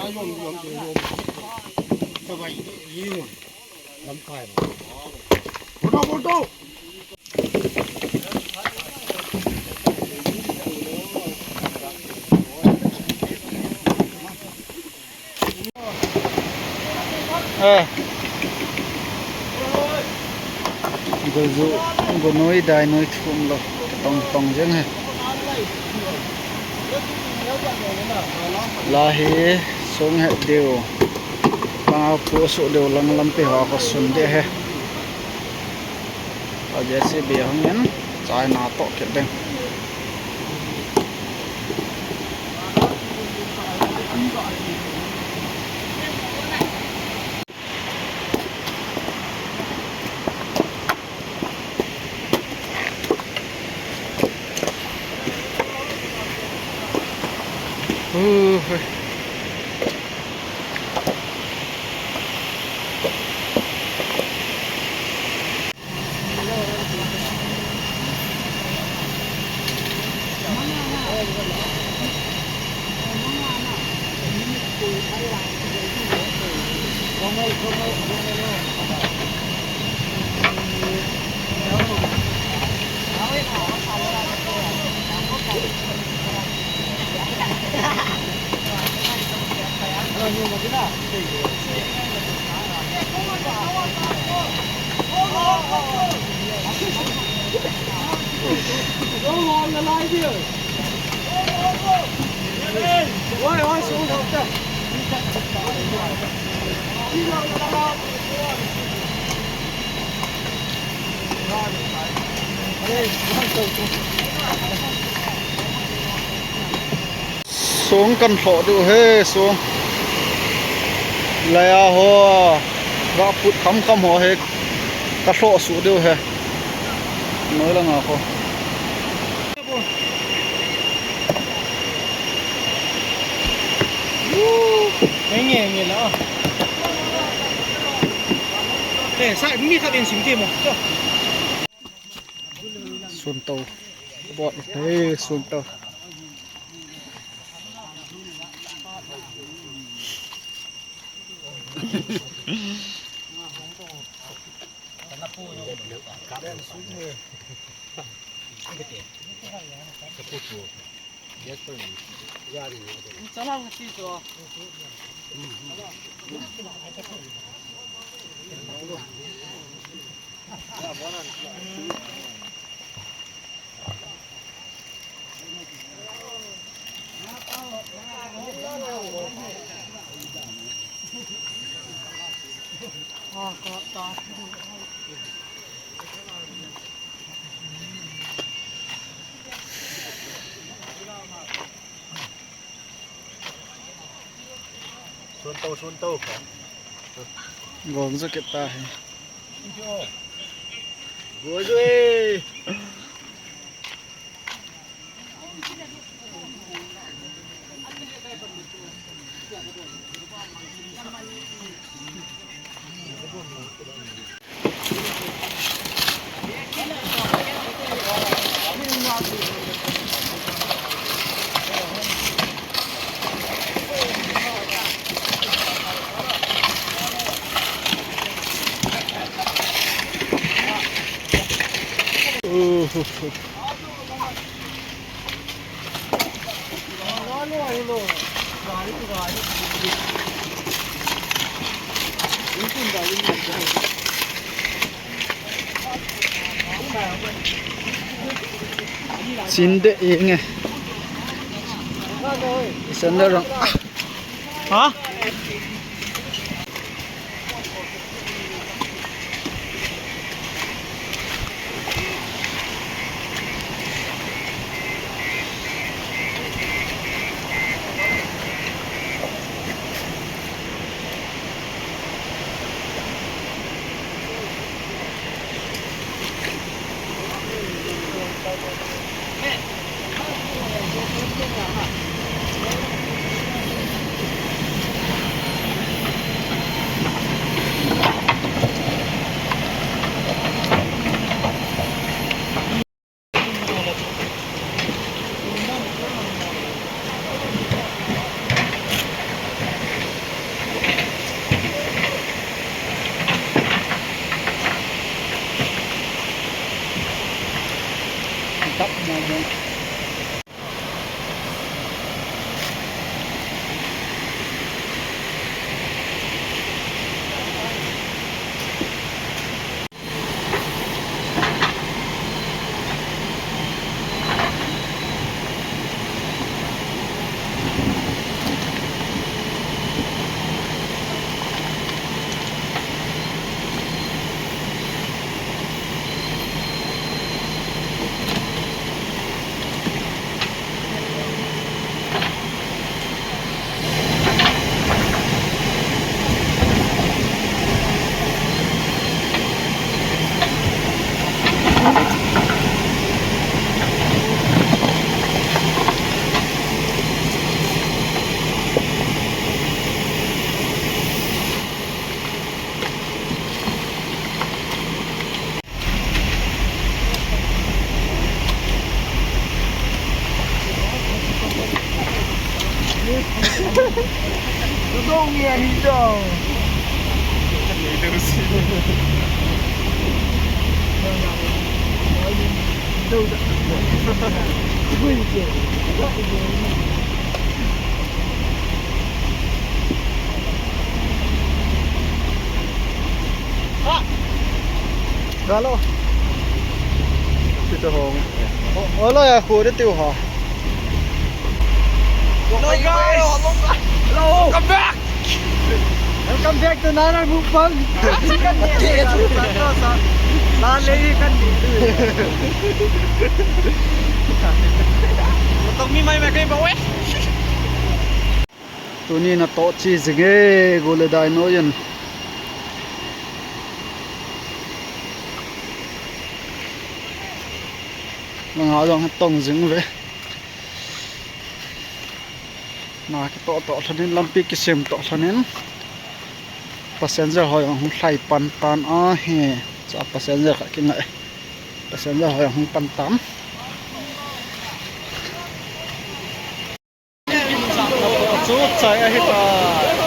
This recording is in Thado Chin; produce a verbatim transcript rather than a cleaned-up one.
Eh. Goju, gonoi, dainoi thum lo. Tong tong jeng he. Lahi sung he deu. Panga pu su deu lang lampi ho ko sun de he. A J C B hung in, chai na to kit ding. Uh, Song kan hloh diu he, song. Laiya ho, ga put kham kham ho he, ka hloh suh diu he. Noi langa ho. Nge, nge, nge la. Eh, sa, mi khat in sim ti mo. Sun to. Bot. Hey, sun to. Sun to, sun to. Gong jo kit ta he. Gong jo e. Chin de inge. Sandal rang. Ha? Tutong niya dito. Hello. Tito hong. Hola ya khu de tiu ha. Hello, guys. Hello. Welcome back. Welcome back to another mukbang. Lale kan ni. Tong mi mai mai kai ba we. Tuni natoh chi jing e, gole dai no yen. Langa jong tong jing ve. Na kitoh toh lhonin, lampi kisem toh lhonin. Passenger ho jong hung lhai pan tan ahi. Cha passenger khat kingai. Passenger ho jong hung pan tan. Chu chai ahi ta.